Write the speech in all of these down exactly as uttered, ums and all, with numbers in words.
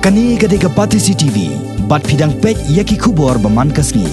Kane ka dei ka Batesi T V, bad phi dang peit ïa ki khubor ba man ka sngi.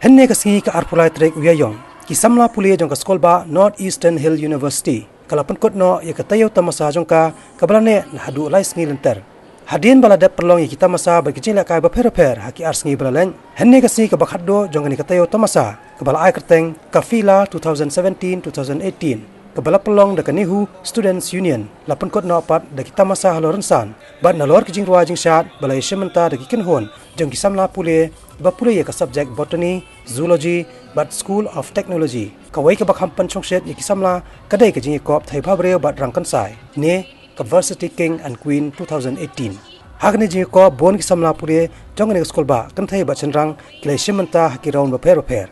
Hynne ka sngi ka arphew lai tarik u Ïaïong, ki samla pule jong ka skulbah North Eastern Hill University ka la pynkut noh ïa ka taïew tamasa jong ka, kaba la neh haduh lai sngi lynter. Hadien ba la dep pynlong ïa ki tamasa bad ki jingïalehkai bapher bapher ha ki ar sngi ba la leit, hynne ka sngi kaba khatduh jong kane ka taïew tamasa, kaba la ai kyrteng Kafila two thousand seventeen two thousand eighteen, kaba la pynlong da ka NEHU Students Union, la pynkut noh pat da ki tamasa halor rynsan, bad nalor ki jingrwai jingshad ba la ïashim bynta da ki kynhun jong ki samla pule ba pule ïa ka subject Botany, Zoology bad School of Technology. Kawei kaba kham pynshongshit ïa ki samla ka dei ka jingïakop thei bhabriew bad rangkynsai, ne ka Varsity King and Queen two thousand eighteen. Ha kane ka jingïakop, bun ki samla pule jong kane ka skulbah, kynthei bad shynrang, ki la ïashim bynta ha ki round bapher bapher.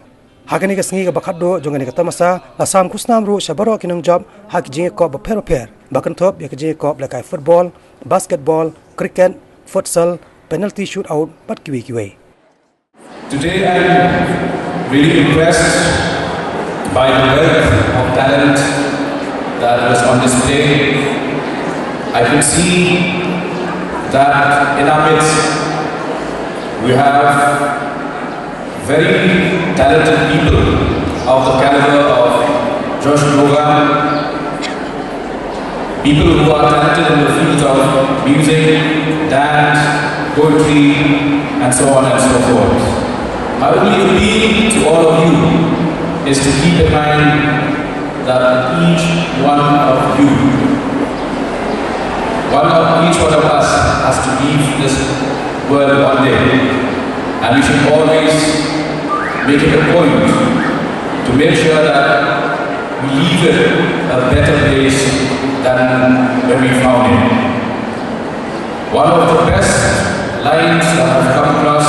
Ha kane ka sngi kaba khatduh jong kane ka tamasa, la sam khusnam ruh sha baroh ki nongjop ha ki jingïakop bapher bapher, ba kynthup ïa ka jingïakop lehkai football, basketball, cricket, futsal, penalty shootout bad kiwei kiwei. Today I'm really impressed by the wealth of talent that was on display. I can see that in our midst we have very talented people of the caliber of Josh Grogan, people who are talented in the fields of music, dance, poetry, and so on and so forth. My only appeal to all of you is to keep in mind that each one of you, one of each one of us has to leave this world one day. And we should always make it a point to make sure that we leave it a better place than when we found it. One of the best lines that I've come across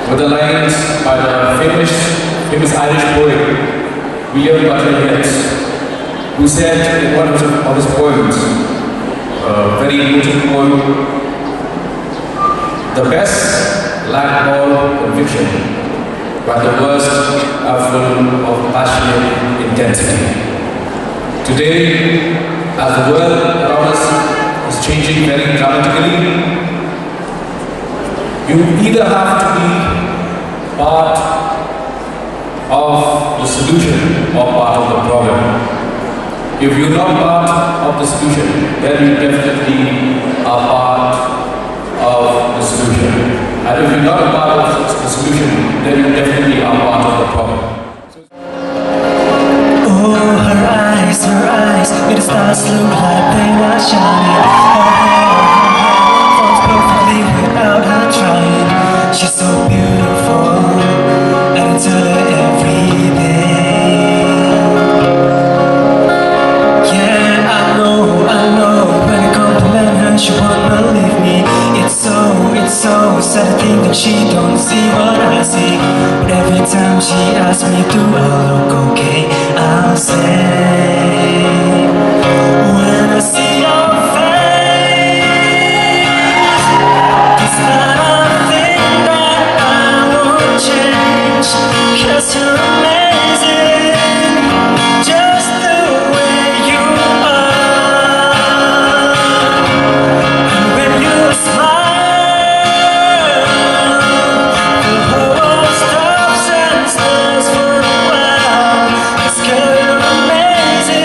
were the lines by the famous, famous Irish poet William Butler Yeats, who said in one of his, of his poems, a very beautiful poem, "The best lack all conviction, but the worst are full of passionate intensity." Today, as the world around us is changing very dramatically, you either have to be part of the solution or part of the problem. If you're not part of the solution, then you definitely are part of the solution. And if you're not a part of the solution, then you definitely are part of the problem. Oh, her eyes, her eyes, made the stars look like they were shining. Her hair, her hair falls perfectly without her trying. She's so beautiful, and I tell her every day. Yeah, I know, I know. When I compliment her, she won't believe me. It's so, it's so sad to think that she don't see what I see. But every time she asks me, "Do I look okay?" I'll say, "When I see your face, there's not a thing that I won't change. 'Cause you're amazing, just the way you are. And when you smile, the whole world stops and stares for a while. 'Cause girl, you're amazing."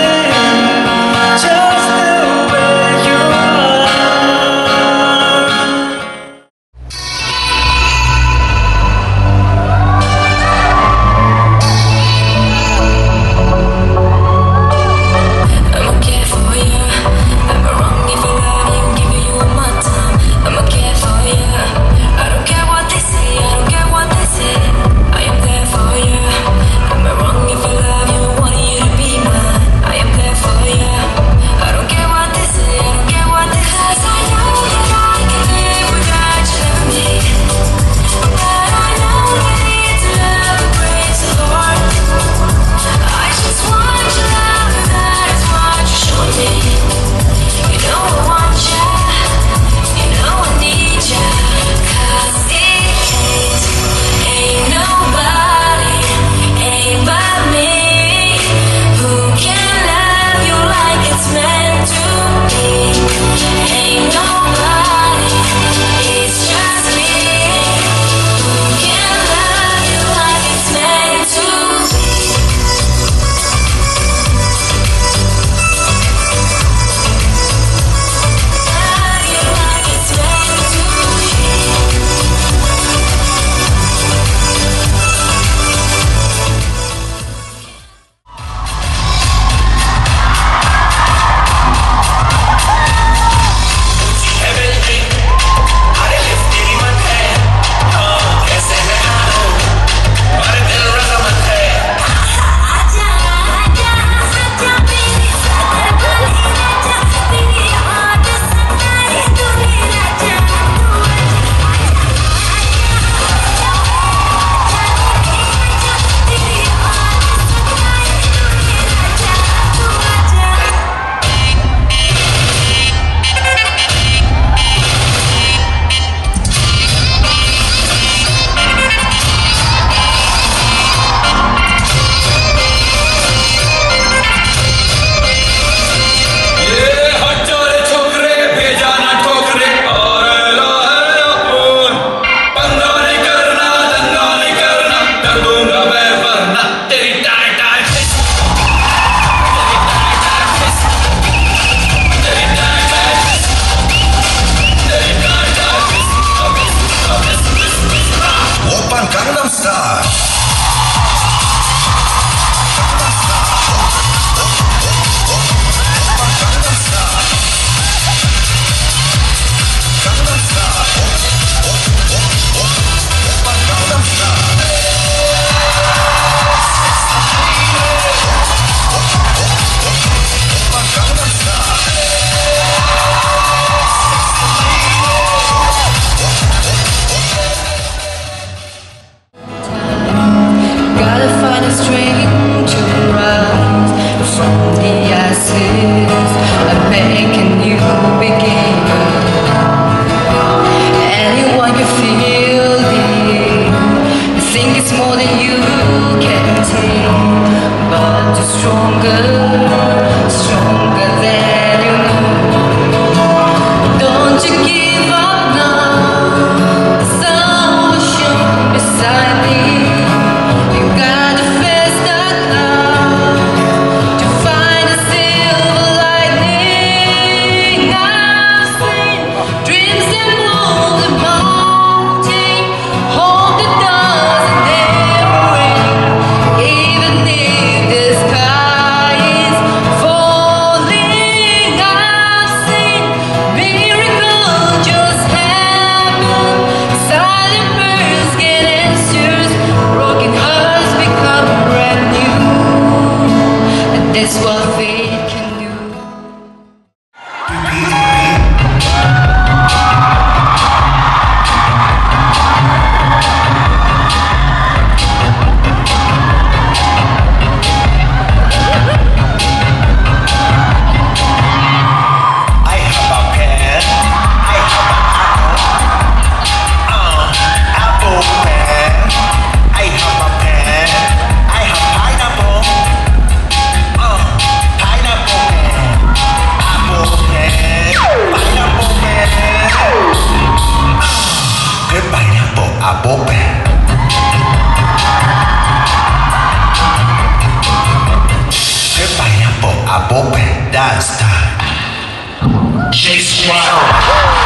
Pop. Pineapple, a pop, dance time. Chase Wild.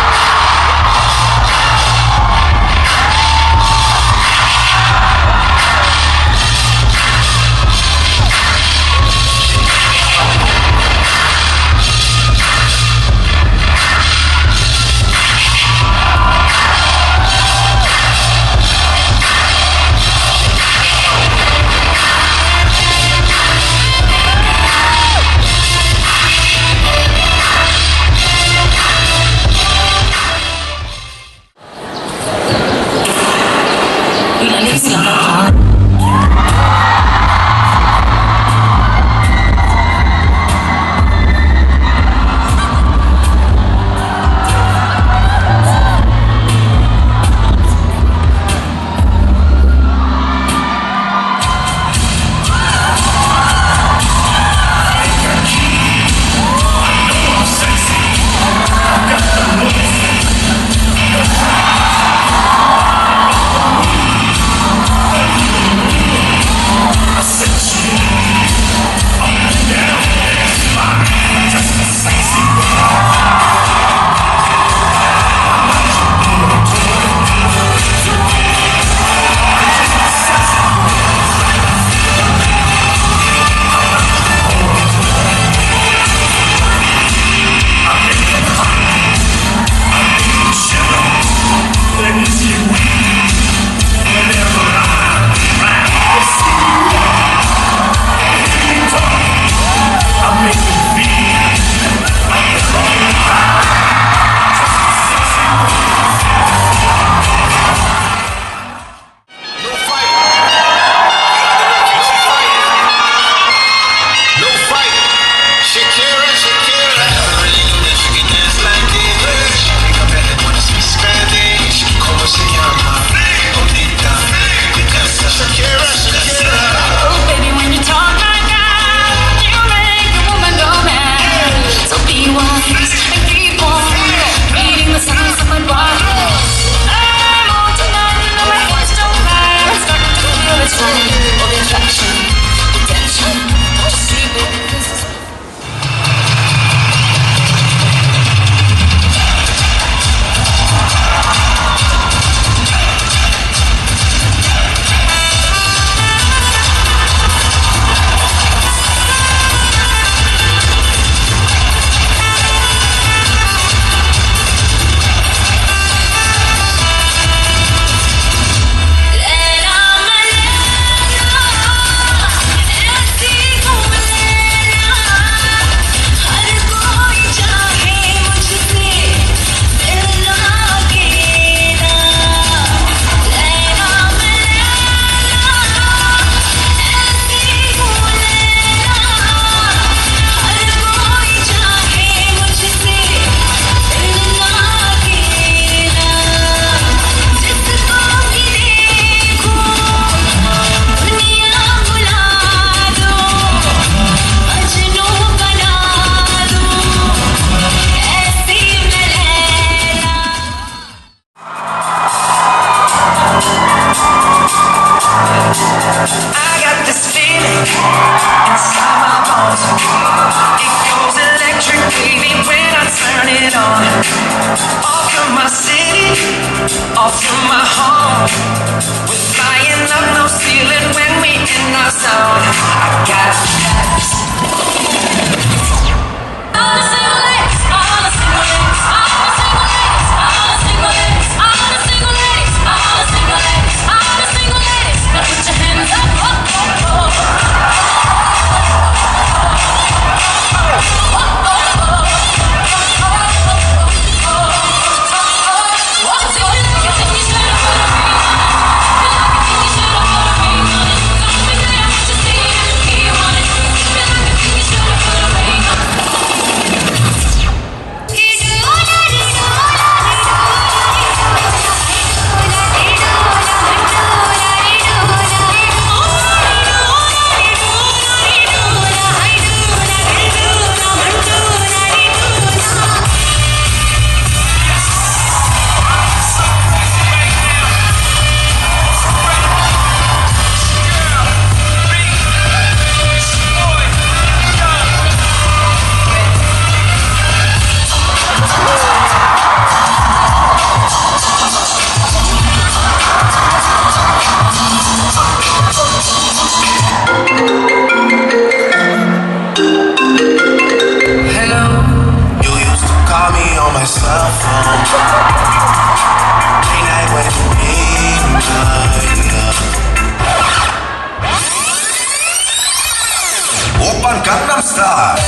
Oppan Gangnam Style.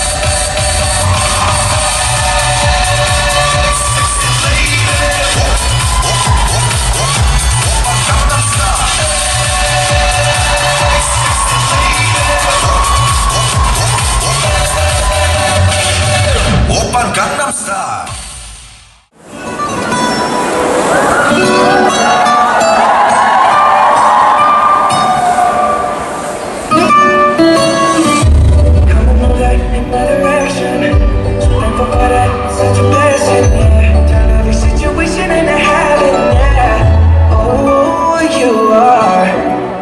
Oppan Gangnam Style. Coming no light in my direction. So thankful for that, such a blessing, yeah. Turn every situation into heaven, yeah. Oh, you are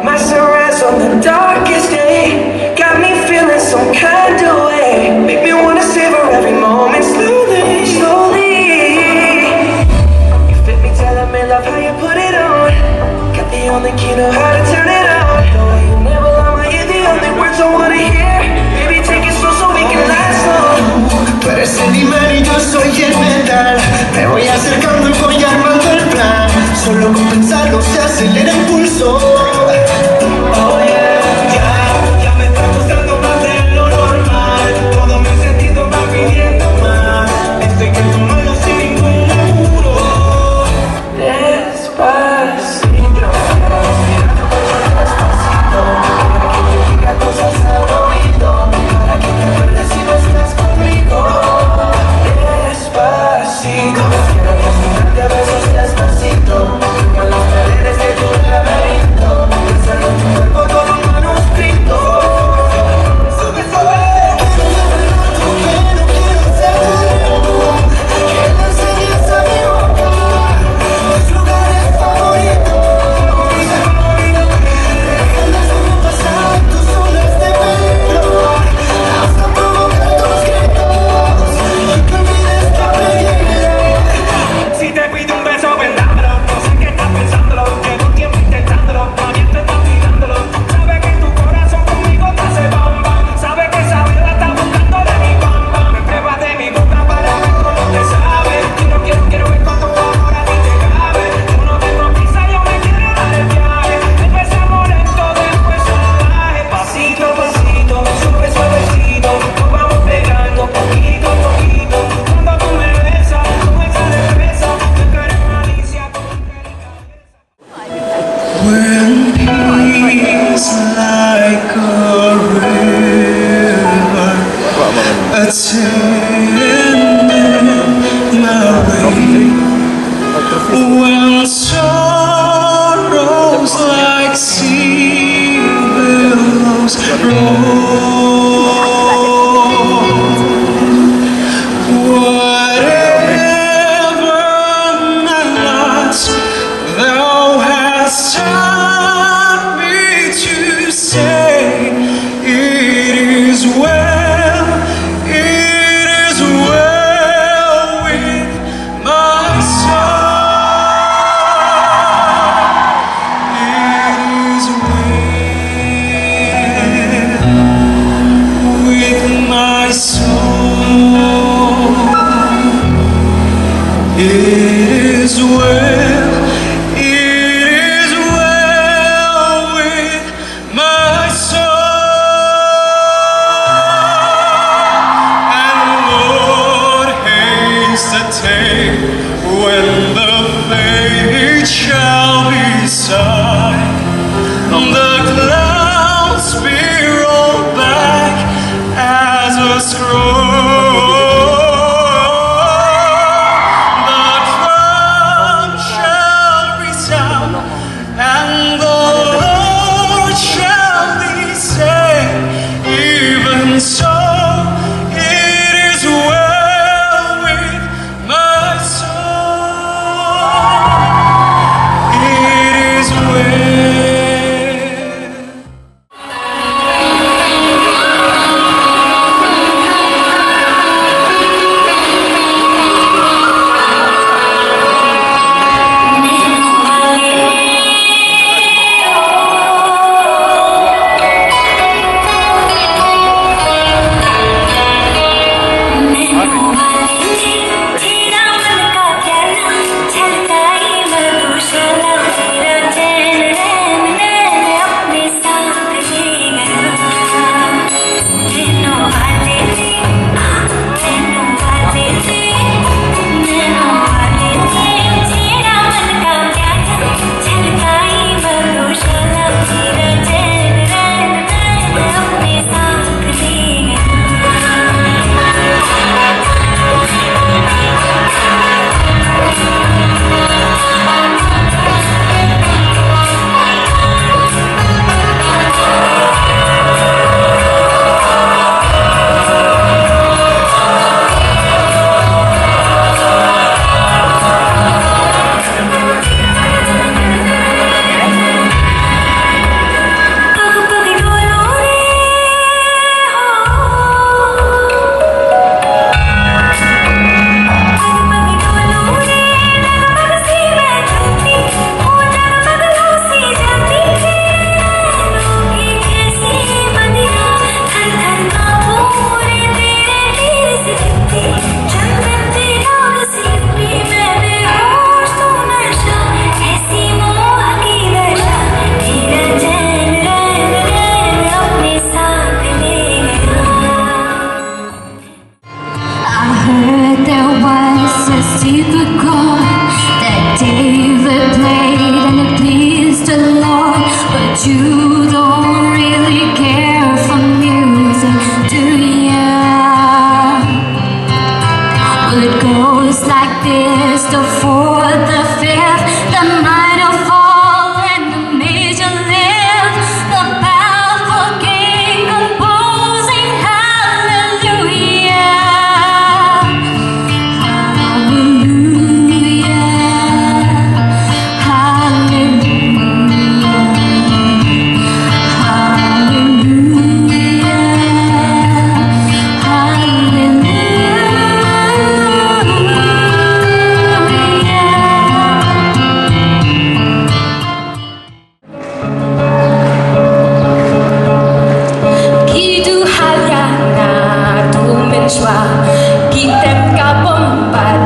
my sunrise on the darkest day. Got me feeling some kind of way. Make me wanna savor every moment slowly, slowly. You fit me, telling me love how you put it on. Got the only key, know how to turn it on. The way you never lie, you're the only words I wanna hear. Baby, take it slow so we can last long. Tú eres el imán y yo soy el metal. Me voy acercando y voy armando el plan. Solo con pensarlo se acelera el pulso. Oh yeah, ya, ya me está gustando más de lo normal. Todo mi sentido va pidiendo más. Esto hay que tomarlo sin ningún apuro. Despacito, despacito, para que te diga cosas al oído, para que te acuerdes si no estás conmigo. Despacito, quiero desnudarte a besos despacito, como en las paredes de tu laberinto, pensando en tu cuerpo todo un manuscrito. Sube, sube. Si te pido un beso, vendámelo. No sé qué estás pensándolo. Llevo tiempo intentándolo. Todavía te estás mirándolo. Sabe que tu corazón conmigo te hace bam, bam. Sabe que esa vela está buscando de mi bam, bam. Me prueba de mi boca para ver cómo te sabe. Quiero, quiero, quiero ver cuánto amor a ti te cabe. Yo no tengo prisa, yo me quiero dar el viaje. Empezamos lento, después salvaje. Pasito a pasito, suave, suavecito. Nos vamos pegando poquito a poquito. Cuando tú me besas con esa destreza, tú eres malicia con delicadeza. When peace like a river attending my way, when sorrows like sea billows roll, whatever my lot, Thou hast taught me to say, "It is well, it is well with my soul. It is well with my soul. It is well, it is well with my soul." And Lord, haste the day when the faith shall be sight, the clouds be rolled back as a scroll, the trump shall resound, and the Lord shall be saying, "Even so, it is well with my The fourth, the fifth, the minor fall, and the major lift. The powerful king composing hallelujah, hallelujah, hallelujah, hallelujah, hallelujah. Ki duhalia na tu mynshuwa, ki tem ka bom bad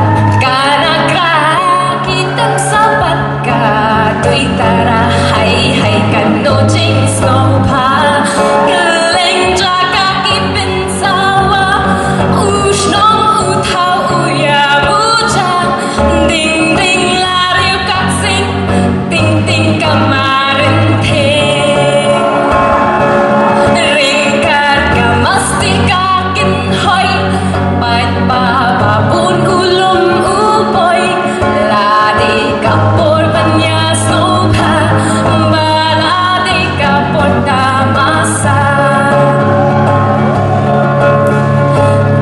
ka nakra, ki tem sa bad ka dei tara, hai hai kano jingsngewbha. Kylleng jaka ki pynsawa, u shnong u thaw u ïa u ja, ding ding la riew ka ksing, ting ting ka marynthe. Ryngkat ka mastika kin hoi, bad ba ba bun u lum u poi. La dei ka por ban ïa sngewbha, ba la dei ka por tamasa.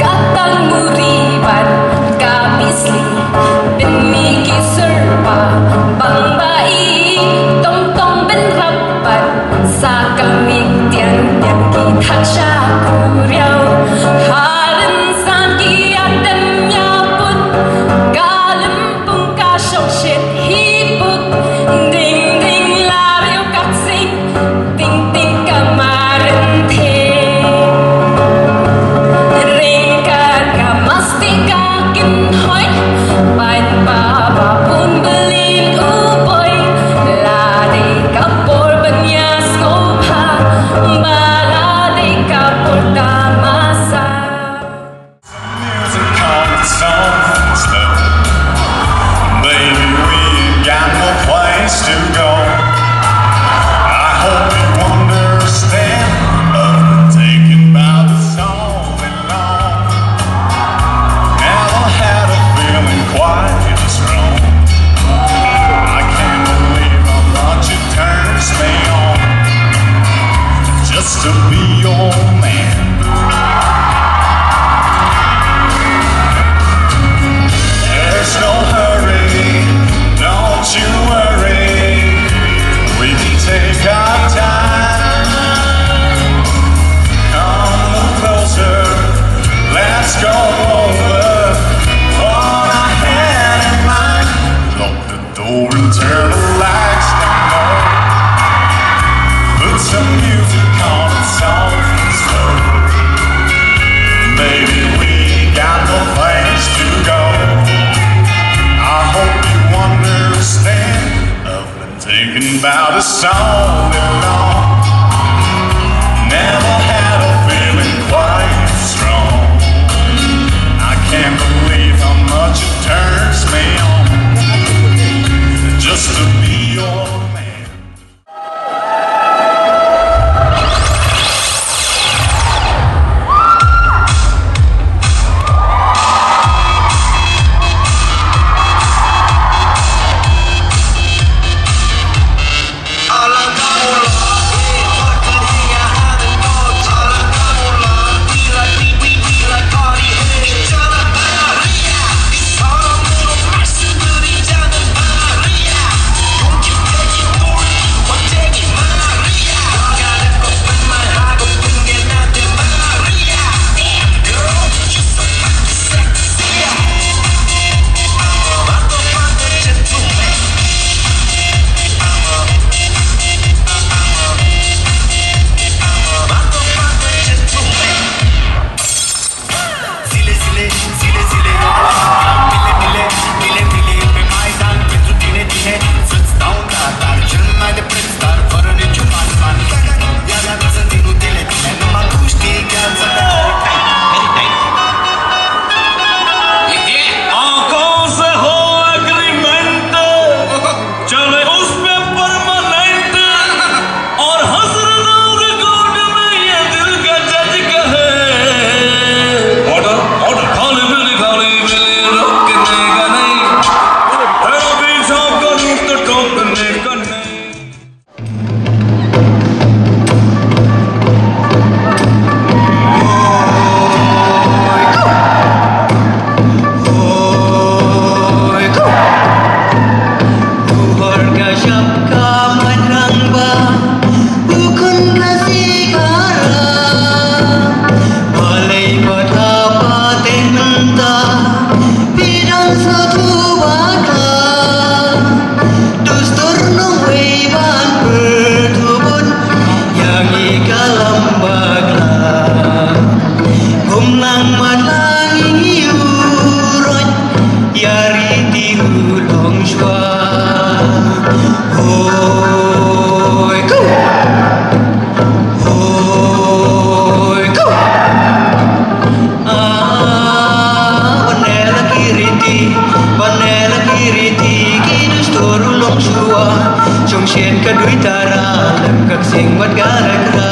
Ka tang muri bad ka bisli, pynmih ki syrpa bang ba i, tong tong bynrap bad sa ka mih tiang tiang ki thak sha kuriaw. Ha rynsan ki ïa tem ïa put, ka lympung ka shong shit hi puk. Ding ding la riew ka ksing, ting ting ka marynthe. Ryngkat ka mastika kin hoi, bad ba ba bun byllien u poi. La dei ka por ban ïa sngewbha, ba la dei ka por tamasa. Music comes on slow. Baby, we ain't got no place to go. I hope you understand. I've been taken by the song and long. Never had a feeling quite this strong. I can't believe how much it turns me on just to be your man. There's no hurry, don't you worry. We can take our time. Come a little closer, let's go over what I had in mind. Lock the door and turn the lights down low. Put some music on and soft and slow. Baby, we got no place to go. I hope you understand. I've been taken by the song and long. Never had a feeling quite strong. I can't believe how much it turns me on just to be your man. Sien ka dui tara lem ka ksing wat ka ra kra.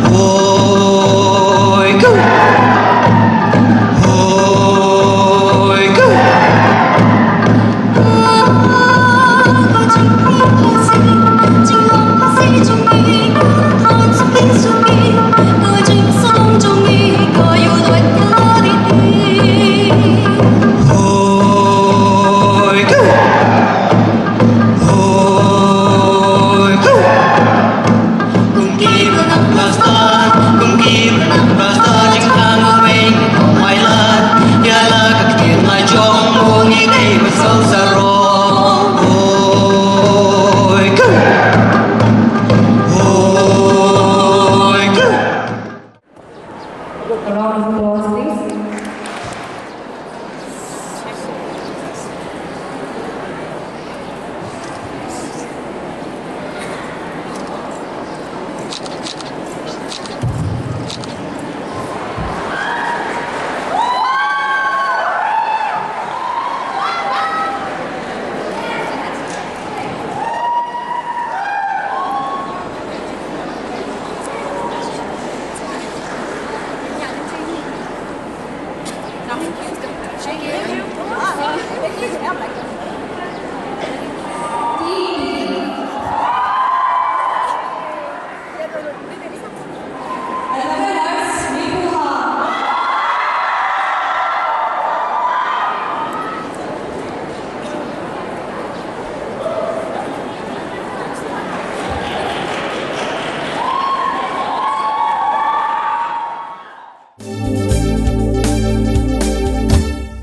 Hoi ku. Hoi ku. Hoi ku. Hoi ku. Kum ki ba nang plastar, kum ki ba nang plastar, jingkang weng, mai lad, ïa la ka ktien la jong, u ngi dei ba sngewsarong. Hoi ku. Hoi ku. A round of applause, please.